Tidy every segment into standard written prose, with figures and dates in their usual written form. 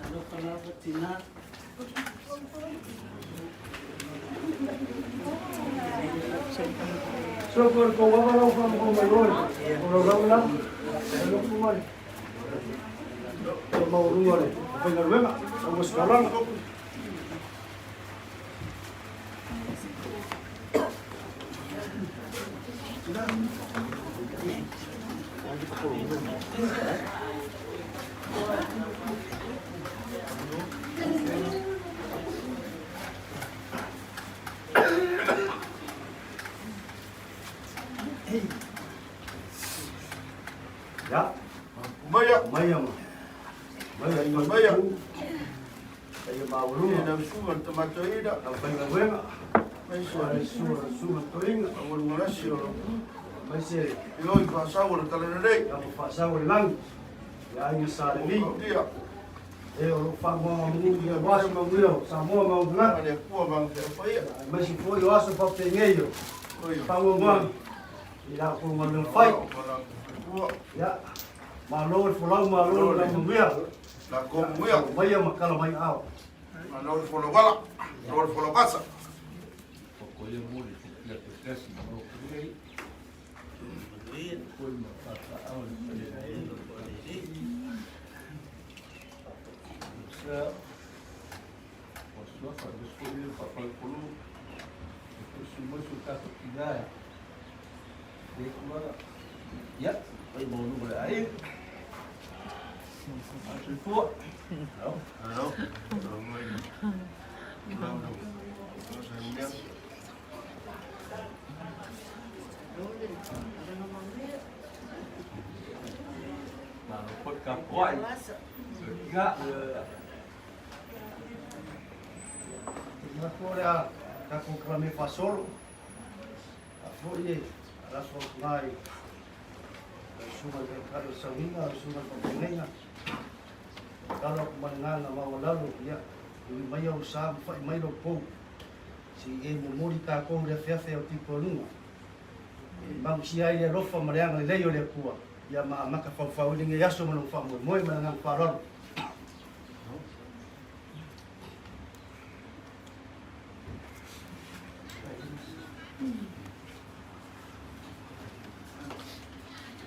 Alofa lava tinā. So ko ko wa lau fa mo mai oi. O lau lau la. Lo ku mai. Ko mau runga le. Faigaluega. O sekalanga. Ya. Maia. Maia ma. Maia Maia. Paia maualuga. E lau susuga le Tama Toeaina. Lau faigaluega. Aemaise. Le susuga toeaina. Aualugalasi o lau. Aemaise. E o i faasau o le Talalelei. Ia ma faasau o le lagi. Ia aiga sa Levi. Ia. E o lo o faanonomanu ia aua se manuia o Samoa ma ona tagata. Ma le Atua ma ana feau paia. Aemaise foi o aso faapenei o faanoanoaga i la outou galuega fai. Ia, malo le folau, malo le manuia. La komuia. Maia ma kala mai ao. Malo le folawala, malo le folawasa. Manatu o le a tatou kalame faasolo. A foi e alaso atu la i lau susuga i le Taitai o le Sauniga, lau susuga i le Faafeagaiga. Tatalo atu ma le agaga maualalo, ia, ui mai ou sa ma fa'i mai lou pou, se i e momoli tatou i le afeafe o tipo i luga, e malusia ai le alofa ma le agalelei o le Atua, ia ma amata faufau ai lenei aso ma lona faamoemoe ma le agaga faaaloalo.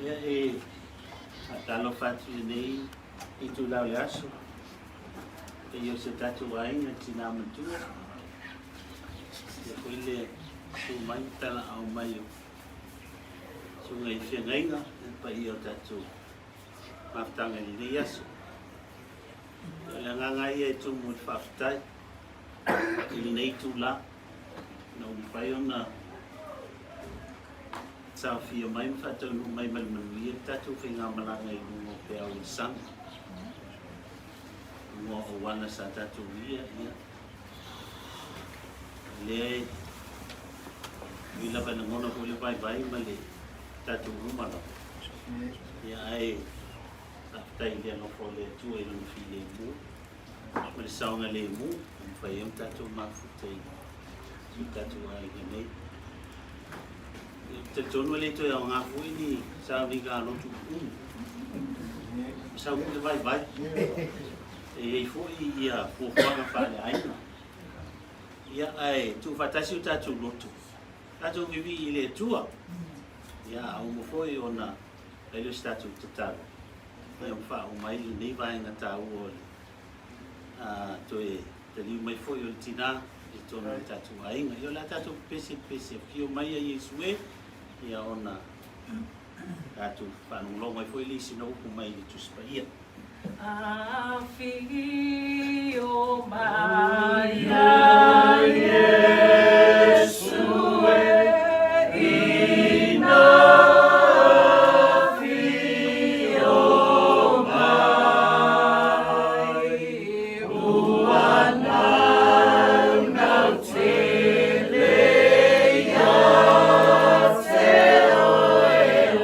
Ia e faatalofa atu i lenei itula o le aso, e o se tatou aiga tinā matua, ia foi le susu mai ma talaau mai o susuga i feagaiga le paia o tatou mafutaga i lenei aso. O le agaga ia e tumu i le faafetai i lenei itula na ua mafai ona saofia mai ma faataunuu mai ma le manuia le tatou faigamalaga i luga o peau o le sami. Luga o auala sa tatou ia, ia. Lea e ui lava e lagona foi le vaivai ma le tatou uma lava. Ia ae faafetai i le alofa o le Atua i lona filemu ma le saogalemu ua mafai ai ona tatou mafuta i si o tatou aiga nei. Ou te talitonu e le toe aoga foi ni sauniga a lotu umi. Sau le vaivai. E i ai foi ia fuafuaga faaleaiga. Ia ae tuufaatasi o tatou lotu. Tatou vivii i le Atua. Ia a uma foi ona fai lea o se tatou tatalo. Ia ma faauma ai lenei vaega taua o le toe taliu mai foi o le tinā i totonu o le tatou aiga. Ia o le a tatou pepese pepese, afio mai a Iesu e, ia ona tatou faalogologo ai foi lea i sina upu mai le Tusi Paia. Afio mai a Iesu e ina afio mai ua naunau tele ia te oe o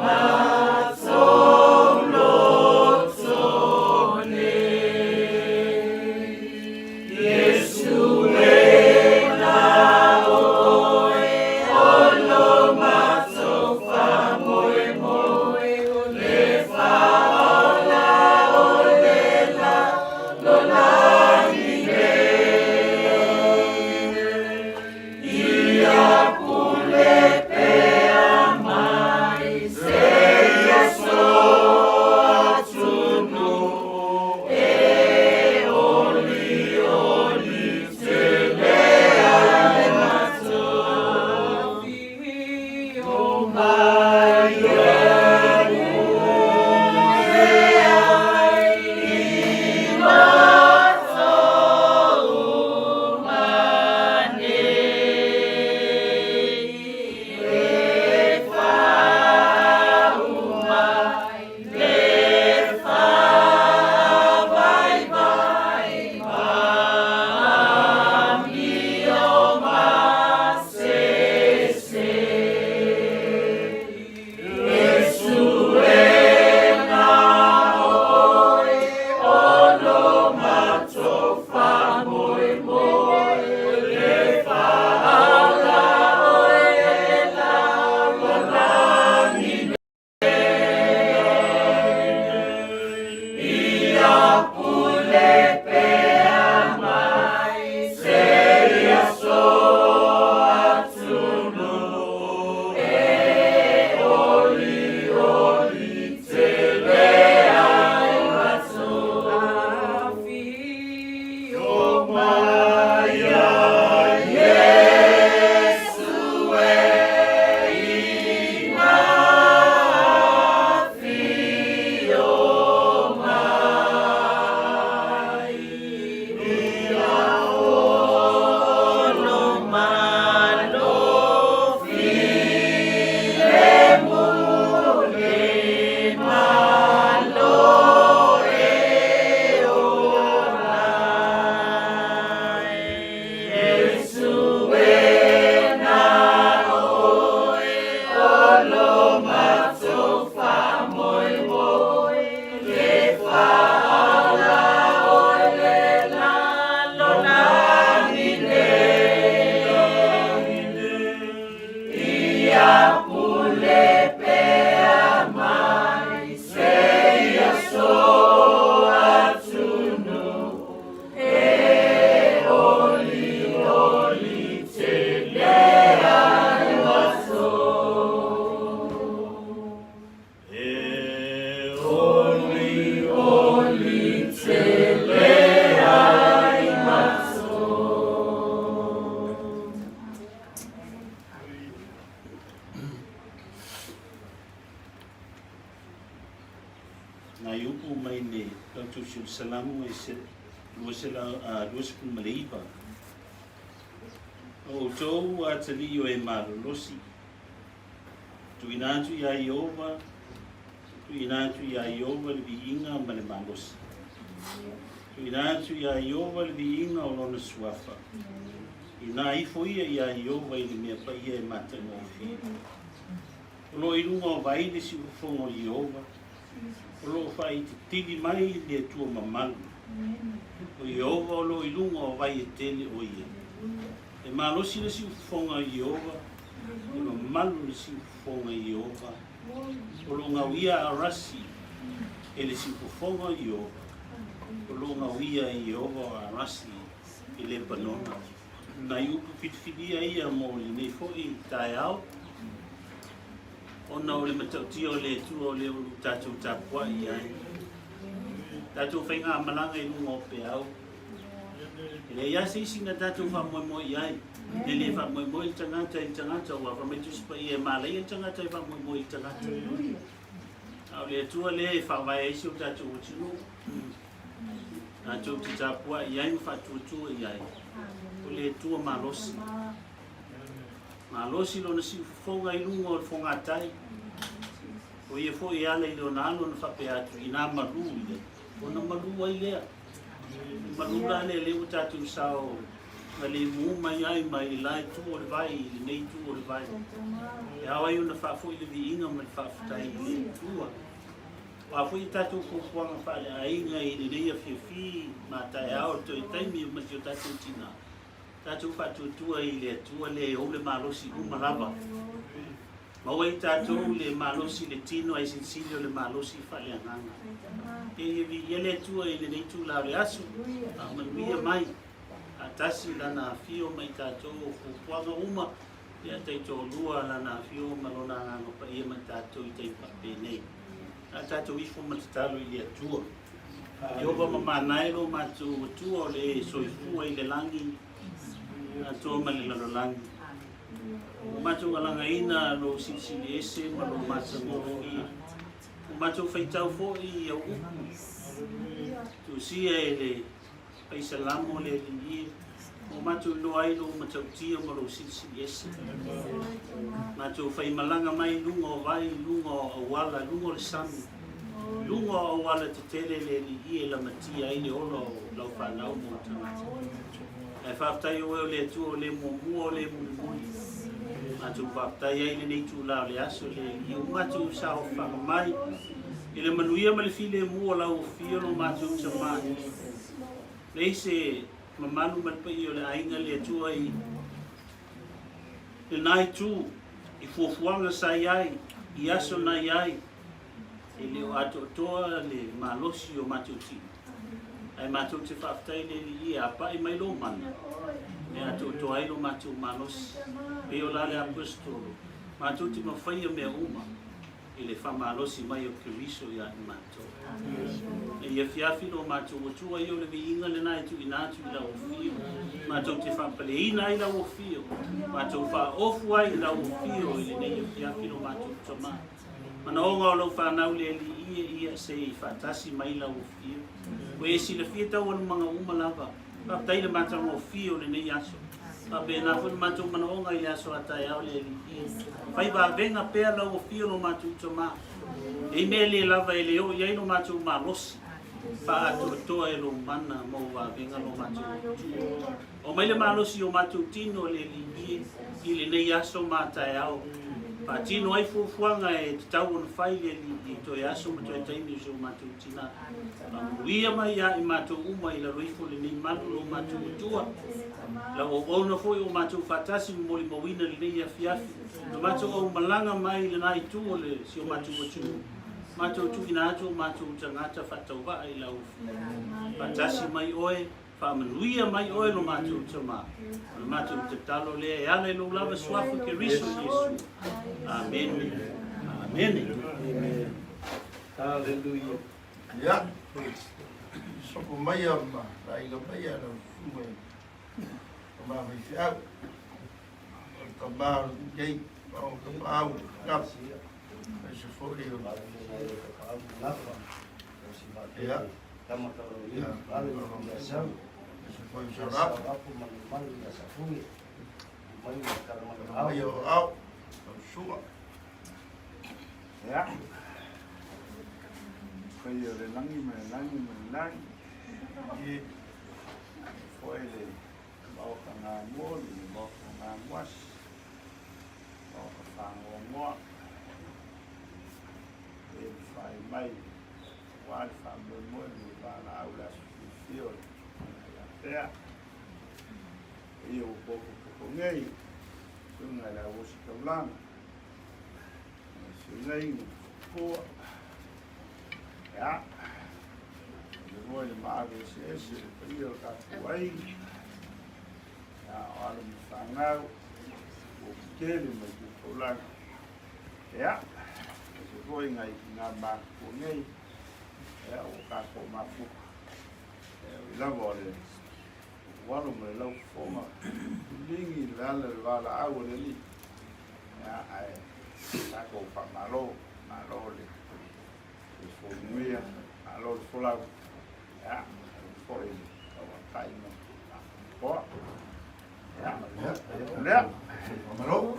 matou loto nei. Nai upu mai le lau Tusi o le Salamo e 29. O outou atalii o e malolosi, tuuina atu iā Ieova, tuuina atu iā Ieova le viiga ma le malosi. Tuuina atu iā Ieova le viiga o lona suafa. Inā ifo ia iā Ieova i le mea paia e matagofie. O lo o i luga o vai le siufofoga o Ieova, o lo o faaititili mai le Atua mamalu. O Ieova o lo o i luga o vai e tele o ia. E malosi le siufofoga o Ieova, e mamalu le siufofoga o Ieova. O lo o gauia a Arasi e le siufofoga o Ieova, o lo o gauia e Ieova o Arasi i Lepanona. Nai upu filifilia ia mo lenei foi taeao, ona o le matautia o le Atua o lea ua tatou tapuai i ai. Tatou faigamalaga i luga o peau. E leai lava se isi na tatou faamoemoe i ai. E le faamoemoe le tagata i le tagata, ua fai mai Tusi Paia e malaia le tagata e faamoemoe i le tagata. A o le Atua lea e faavae ai si o tatou atunuu. Tatou te tapuai i ai ma faatuatua i ai. O le Atua malosi. Malosi lona siufofoga i luga o le fogatai. O ia foi e ala i lona alo na faapea atu, inā malū ia, ona malū ai lea. E malū la lea lea ua tatou sao na lemu mai ai mai le la itu o le vai i lenei itu o le vai. E ao ai ona faafoi le viiga ma le faafetai i le Atua. O a foi a tatou fuafuaga faaleaiga i lenei afiafi ma taeao le toe taimi ma si o tatou tina, tatou faatuatua i le Atua lea e ou le malosi uma lava. Maua i tatou le malosi i le tino ae silisili o le malosi faaleagaga. E ia viia le Atua i lenei itula o le aso, faamanuia mai, faatasi Lana afio ma i tatou o fuafuaga uma, ia taitoalua Lana afio ma Lona Agaga Paia ma i tatou i taimi faapenei. A tatou ifo ma tatalo i le Atua. Ieova mamana e lo matou Atua o le soifua i le lagi, atoa ma le lalolagi. Ua matou alagaina lou silisili ese ma lou matagofie. Ua matou faitau foi i au upu, tusia e le Faisalamo le Alii e, ua matou iloa ai lou matautia ma lou silisili ese. Matou faimalaga mai i luga o vai, i luga o auala, i luga o le sami, i luga o auala tetele le Alii e lamatia ai le ola o lau fanau ma ou tagata. Ae faafetai o oe o le Atua o le muamua o le mulimuli. Matou faafetai ai lenei itula o le aso le Alii ua matou saofaga mai i le manuia ma le filemu o lau afio lo matou Tama. Leai se mamalu ma le paia o le aiga le Atua i lena itu i fuafuaga sa i ai i aso na i ai e le o atoatoa le malosi o matou tino. Ae matou te faafetai le Alii e apai mai lou mana e atoatoa ai lo matou malosi. Pei o la le Aposetolo, matou te mafaia mea uma i le faamalosi mai o Keriso ia i matou. E ia afiafi lo matou Atua ia o le viiga lena e tuuina atu i lau afio. Matou te faapaleina ai lau afio. Matou faaofu ai i lau afio i lenei afiafi lo matou Tama. Manaoga o lau fanau le Alii e ia se i faatasi mai lau afio. Ua e silafia taualumaga uma lava. Faafetai le matagofie o lenei aso. Faapena foi le matou manaoga i le aso a taeao le Alii. Fai vavega pea lau afio lo matou Tama. E i mea le lava e le oo i ai lo matou malosi. Faaatoatoa e lou mana ma ou vavega lo matou Atua. Aumai le malosi i o matou tino le Alii i lenei aso ma taeao. Faatino ai fuafuaga e tatau ona fai le Alii i toe aso ma toe taimi o si o matou tina. Faamanuia mai ia i matou uma i lalo ifo lenei malu lo matou Atua. Lau auauna foi o matou faatasi ma molimauina lenei afiafi. Na matou aumalaga mai lena itu o le si o matou atunuu. Matou tuuina atu o matou tagata faatauvaa i lau faatasi mai oe. Faamanuia mai oe lo matou Tama. O le matou tatalo lea e ala i lou lava suafa Keriso Iesu. Amene. Amene. Hallelujah. Ia, sopo mai a ma aiga mai a lau susuga i tama faifeau. O le tama o lenei, o le tapaau, aemaise foi o Ia. Tama Taulauniu, Alo ia Sau, Se foi ia Sarapu. Sau Apo ma le mamalu ia Safugi, mai ma Kalamanu Mai Ao. o ao. Lau susuga. Ia. Paia o le lagi ma le lagi ma le lagi. Ie. Foi le maota Gamua, le maota Gamuasi, maota Fagoagoa. E mafai mai aua le faamoemoe ma le valaau i le aso fiafia o le Aiatea. Ia ua potopoto nei, susuga i le au ositaulaga, feagaiga, fua. Ia, le moe le maave eseese le paia o le tatou aiga. Ia, o alo ma fanau, ua tele mai tu taulaga. Ia, se foi ngai ngā matutua nei, ia, ua tatou mafuta. Ia, o i lava o le alo ma le laufofoga, ligi le ala le valaau a le Alii. Ia, ae tatou faamalo, malo le soifua manuia, malo le folau. Ia, foi le tauatai ma toa. Ia, lea. Faamalo.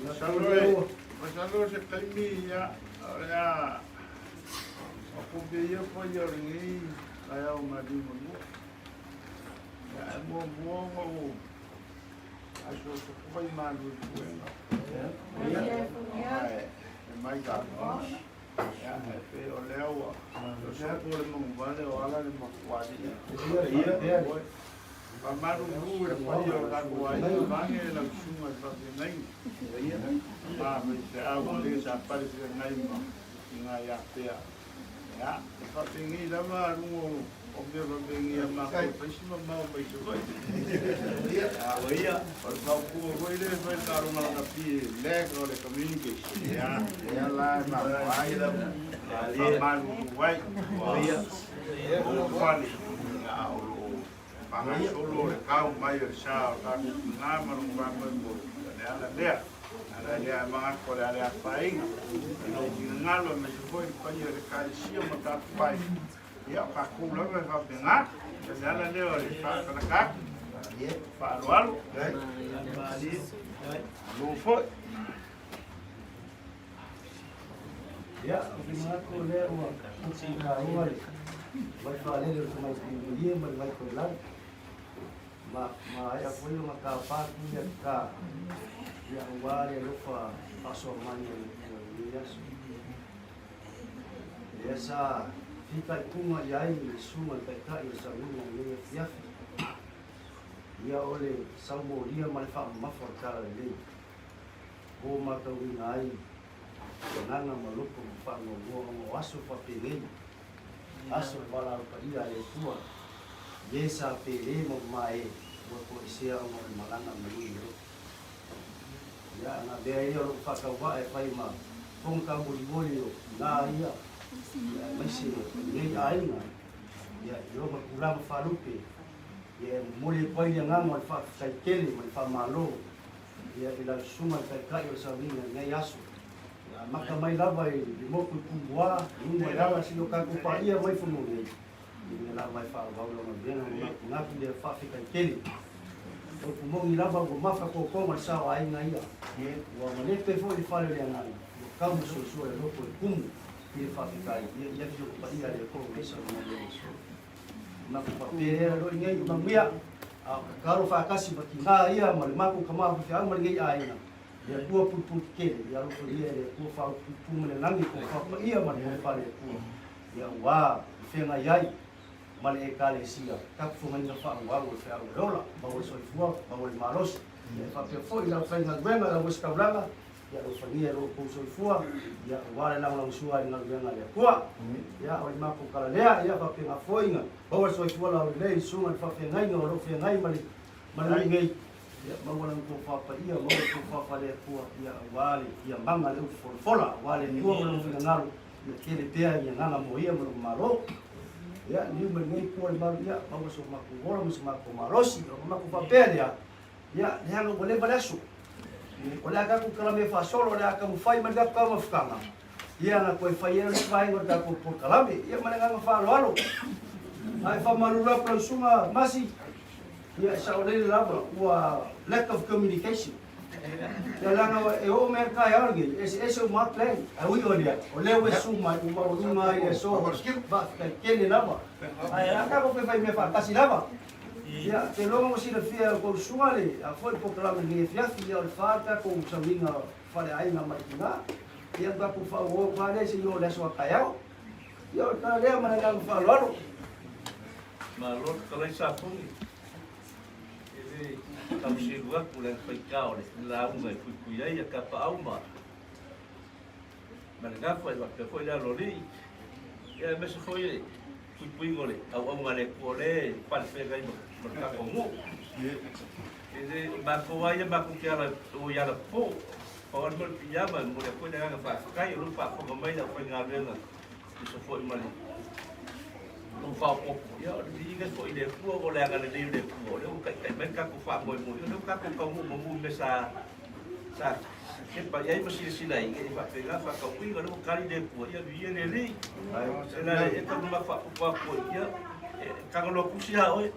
Masalo e, masalo se taimi ia, o le a, o kupe ia pa ia o lenei taeao maliu malua. Ia, e muamua ona ou aso fai malueluega. Ona e mai tatou. Ia, e pei o lea ua, o sopo le manuvale o ala le mafuaalii. Faamalulu i le paia o tatou aiga, vaeane lau susuga i le faafeagaiga. Ma faifeau o le sa pale feagai ma ina ia pea. Ia, e faapegei lava luga o mea faapegei a matou e fai si mamao mai Savaii. Ia, o le faaupuga foi lea e fai i le taaloga lakapi, lack o le communication. Ia, lea la e mafua ai faamalulu ai. Ua fale, ia, o lo o faagasolo le tau mai o le sa o tatou tina ma lona faamoemoe, o le ala lea. Ala lea e manatu o le a le afaina i lou finagalo aemaise foi le paia o le Ekalesia ma tatou aiga. Ia, o tatou lava e faapena. O le ala lea o le faatalaka atu, faaaloalo. Malo foi. Ia, ou te manatu o lea ua uti i lauga le vai faalele o le tamaitai malie ma le vai koelai. Ma maea foi ona tapa atu ia ka ia aua le alofa faasoa mai o le Atua i lenei aso. Lea sa fitaituga i ai le susuga i le Taitai o le Saunoaga i lenei afiafi. Ia o le saumolia ma le faamamafa o le Talalelei. O matauina ai agaga ma loto ma faanoanoa ona o aso faapenei, aso e valaau paia a le Atua, ie sa pele ma mamae ua toesea ona o le malaga mai i loto. Ia, na avea ai lea o lou faatauvaa e fai ma fofoga taumolimoli o tina ia, ia aemaise o lenei aiga, ia i ona tulaga faalupe, ia e momoli atu ai le agaga o le faafetai tele ma le faamalo Ia i lau susuga le Taitai o le Sauniga i lenei aso. Ia amata mai lava i le motu i Pumuā, i luga i ala si o tatou paia mai fanua nei, i mea lava e faaauau lau galuega ma manatunatu i le faafetai tele. O upu moni lava ua mafa totoga le sao a aiga ia. Ua malepe foi le fale o le agaga, ua tau ma suasua le loto e tumu i le faafetai, ia i afioga paia a le Atua o lenei saunoaga i le aso. Matou faapea lea loi nei i manuia, a o tatalo faatasi ma tina ia ma le matou tama faifeau ma lenei aiga, le Atua puipui tetele, ia alofagia e le Atua faaupuipu ma le lagi tofa paia ma le tofa a le Atua, ia aua le feagai ai ma le Ekalesia, tatou fogaiga faaauau o le feau o le ola, maua le soifua, maua le malosi, ia e faapea foi i le aufaigaluega, le auositaulaga, Ia alofagia e lo outou soifua, ia aua le lagolagosua ai i galuega a le Atua. Ia o le matou tala lea, ia faapena foi na maua le soifua laulelei i susuga i le faafeagaiga o lo o feagai ma le ma le nuu nei. Ia maua lana tofa paia, maua le tofa faale-Atua, ia aua le ia maga le upu folafola, aua le Atua ma lona finagalo, ia tele pea i agaga mo ia ma lona Malo. Ia, liliu mai lenei pua i le malu, ia maua so matou ola ma so matou malosi. Ona matou faapea lea, Ia, leaga ua leva le aso. O le a tatou kalame faasolo, o le a taumafai mai le tatou taumafataga, ia na toe fai ai le isi vaega o le tatou polokalame. Ia ma le agaga faaaloalo. Ae faamalulu atu lau susuga Masi, ia e saolele lava, ua lack of communication. Ia leaga e oo mai le taeao lenei, e eseese uma lava plan. Ae ui o lea, o lea ua e susu mai, ua maualuga ai le aso, faafetai tele lava. Ae a tatou toe fai mea faatasi lava. Ia, ou te iloa ua silafia e outou susuga le a foi le polokalame i lenei afiafi, ia o le fa le tatou sauniga faleaiga ma le tina. Ia, ua tatou faaauau atu lava lea seia oo i le aso a taeao. Ia, o le tala lea ma le agaga faaaloalo. Malo le fetalai Safune. E le tau selu atu le faitā o le lauga e puipui ai a Tapaau ma ma le gafa e faapea foi le aloalii, ia aemaise foi le puipuiga o le auauna a le Atua o lea e palefeagai ma le tatou nuu. E le o matou lava ia matou te ala o i alapo, pau lava le mea o le piiama e momoli atu ai le agaga faafetai o lea ua faafofoga mai le aufaigaluega tusa foi ma le lou faaopoopo. Ia o le viiga foi i le Atua o le agalelei o le Atua o lea ua taitai mai le tatou faamoemoe, o lea ua tatou taunuu manu i mea sa sa tepa i ai ma silasila ai, ia e faapena faatauina, o lea ua tali le Atua, ia viia le Alii. E la e taumamafa faaopoopo atu ai, ia, e tagaloa tusi lava oe,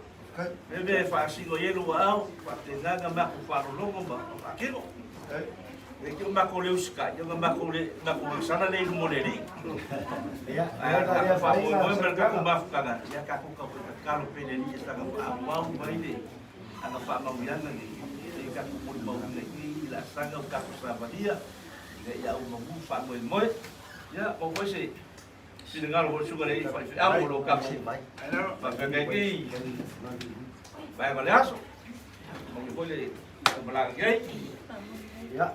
le mea e faasino i ai lou aao, faapena ona matou faalologo ma faatino. E te o matou le usitai, ia ona matou le, matou agasala lea i luma o le Alii. Ae o le tatou faamoemoe ma le tatou mafutaga, ia tatou tau tatalo pea i le Alii e saga faaauau mai le Ana faamanuiaga nei, e i tatou molimauina i i laasaga o tatou savalia, ina ia aumagu faamoemoe. Ia, maua foi se finagalo foi le susuga i le alii faifeau o lo o tatou faafeagai nei vaega o le aso. Manuia foi le taumalaga nei. Ia,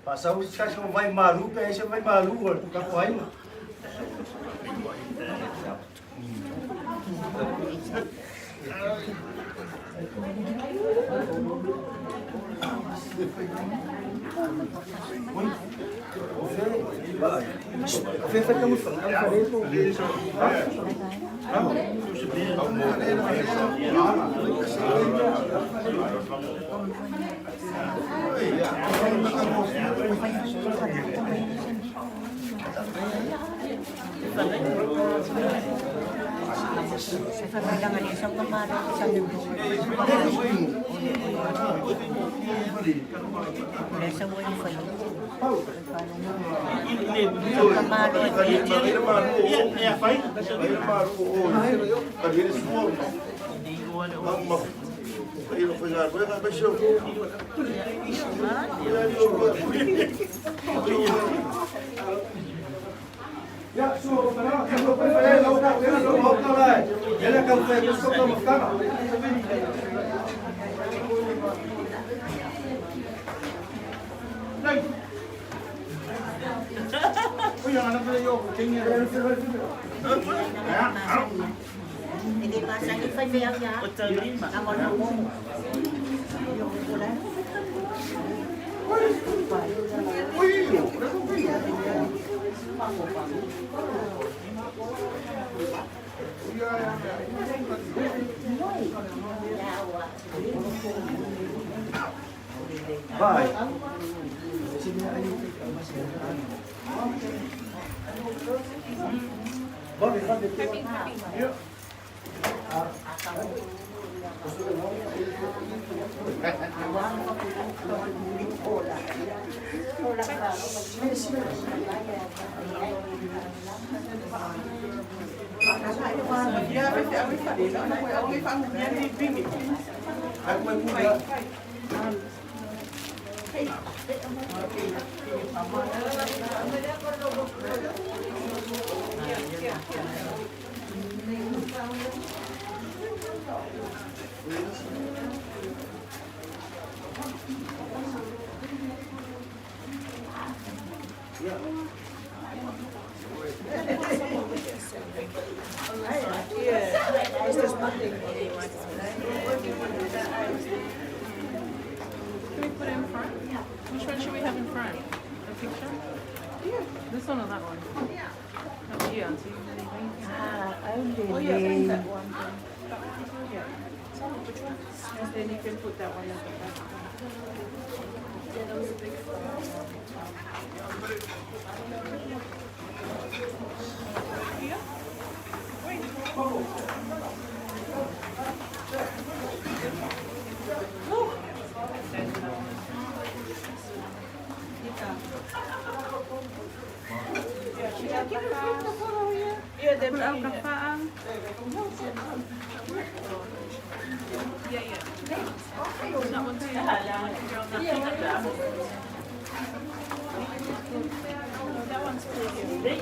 faasau se tasi o vai malu pe ai se vai malu o le tatou aiga. Can we put it in front? Which one should we have in front? The picture? Yeah. This one or that one? Yeah. Up to you, Auntie. What do you think? Oh, yeah, that one. Yeah. Which one? And then you can put that one at the back. Yeah, that was a big Here? Yeah, they're Yeah. That one's No, that one's pretty.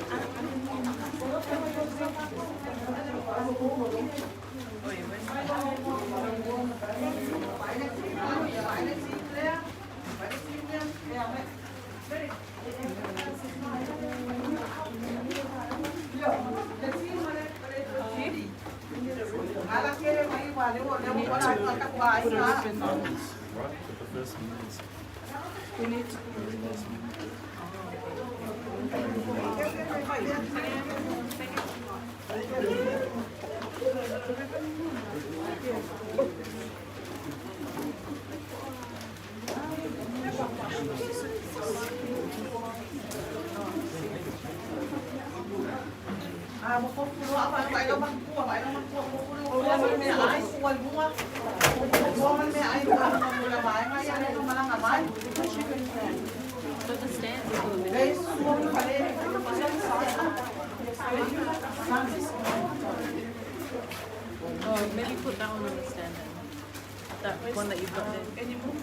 Oh, yeah, where's Put a ribbon on. Right, but the first one is We need to the very last one. But the stands are for the Oh, maybe put that one on the stand then. That one that you've got there. Any more?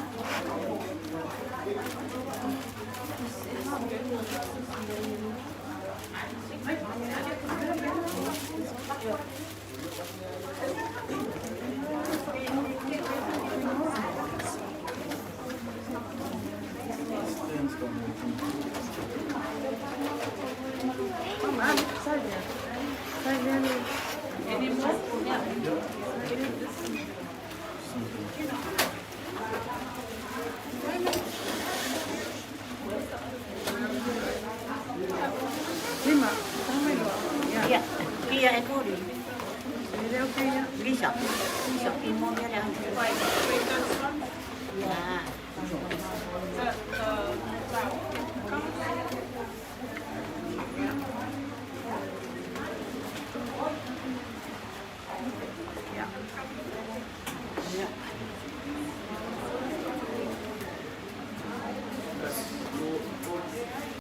Any more? Yeah. This. Ia, kia e kori. Lisa, Lisa, i mo mea lea. Wait, wait, those ones? Ia.